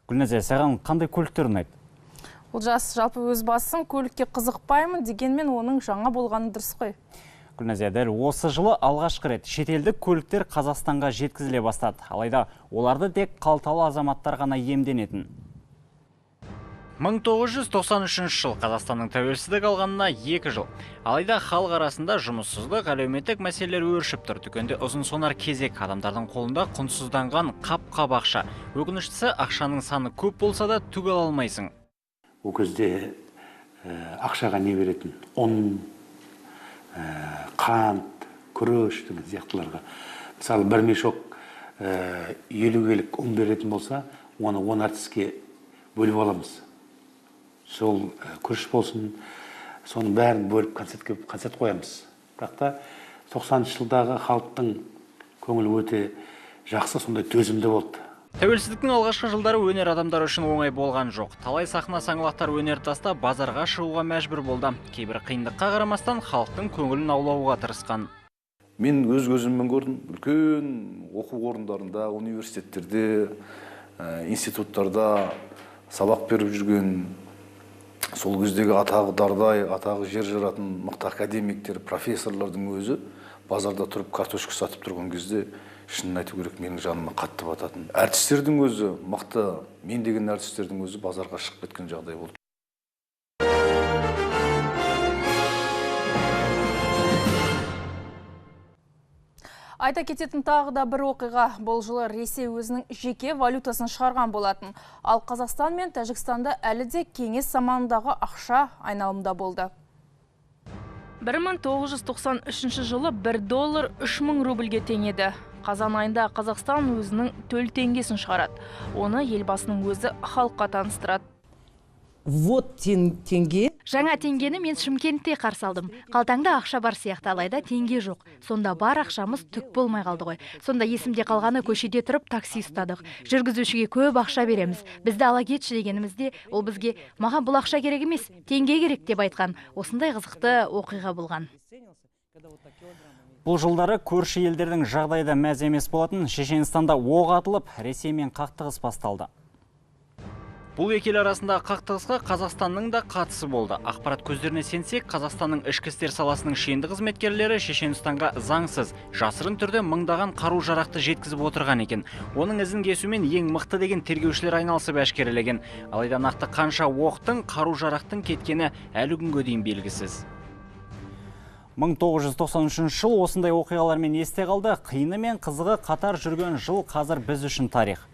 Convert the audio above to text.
Гүлназия, саған қандай көліктер ұнайды? Олжас, жалпы өз басым көлікке қызықпаймын, дегенмен оның жаңа болғаны дұрыс қой. Гүлназия, дәл осы жылы алғашқы рет шетелдік көліктер Қазақстанға жеткізіле бастады. Алайда оларды тек қалталы азаматтар ғана иемденетін. 1993 жыл Қазақстанның тәуелсіздік алғанына 2 жыл. Алайда халық арасында жұмыссыздық, әлеуметтік мәселелер өршіп тұр. Дүкенде ұзын сонар кезек, адамдардың қолында құнсызданған қап-қап ақша. Өкініштісі, ақшаның саны көп болса да түк ала алмайсың. Ол кезде ақшаға не беретін? Ұн, қант, күріш деген сияқтыларға. Мысалы, бір мешок 50 келік ұн беретін болса, оны 10 әртіске бөліп аламыз. Сол күріш болсын, соның бәрін бөліп концерт қоямыз. Бірақ та 90-шы жылдағы халықтың көңілі өте жақсы, сондай төзімді болды. Тәуелсіздіктің алғашқы жылдары өнер адамдары үшін оңай болған жоқ. Талай сахна саңлақтар өнер тастап базарға шығуға мәжбүр болды. Кейбір қиындыққа қарамастан халықтың көңілін аулауға тырысқан. Мен өз көзіммен көрдім, үлкен оқу орындарында, университеттерде, институттарда сабақ беріп жүрген, сол кездегі атағы дардай, атағы жер жаратын мықты академиктер, профессорлардың өзі базарда тұрып картошка сатып тұрған кезде, шынын айту керек, менің жаныма қатты бататын. Әртістердің өзі, мықты, мен деген әртістердің өзі базарға шығып кеткен жағдай болды. Айта кететін тағы да бір оқиға. Бұл жылы Ресей өзінің жеке валютасын шығарған болатын. Ал Қазақстан мен Тәжікстанда әлі де кеңес заманындағы ақша айналымда болды. 1993 жылы 1 доллар 3000 рубльге тең еді. Қазан айында Қазақстан өзінің төл теңгесін шығарады. Оны елбасының өзі халыққа таныстырады. Вот теңге. Жаңа теңгені мен Шымкентте қарсы алдым. Қалтаңда ақша бар сияқты, алайда теңге жоқ. Сонда бар ақшамыз түк болмай қалды ғой. Сонда есімде қалғаны, көшеде тұрып такси ұстадық. Жүргізушіге көп ақша береміз. Бізді ала кетші дегенімізде, ол бізге маған бұл ақша керек емес, теңге керек деп айтқан. Осындай қызықты оқиға болған. Бұл жылдары көрші елдердің жағдайы да мәз емес болатын. Шешенстанда оқ атылып, Ресеймен қақтығыс басталды. Бұл екі ел арасындағы қақтығысқа Қазақстанның да қатысы болды. Ақпарат көздеріне сенсек, Қазақстанның ішкі істер саласының шенді қызметкерлері Шешенстанға заңсыз, жасырын түрде мыңдаған қару-жарақты жеткізіп отырған екен. Оның ізін кесумен ең мықты деген тергеушілер айналысып әшкерелеген. Алайда нақты қанша оқтың, қару-жарақтың кеткені әлі күнге дейін белгісіз. 1993 жыл осындай оқиғалармен есте қалды. Қиыны мен қызығы қатар жүрген жыл қазір біз үшін тарих.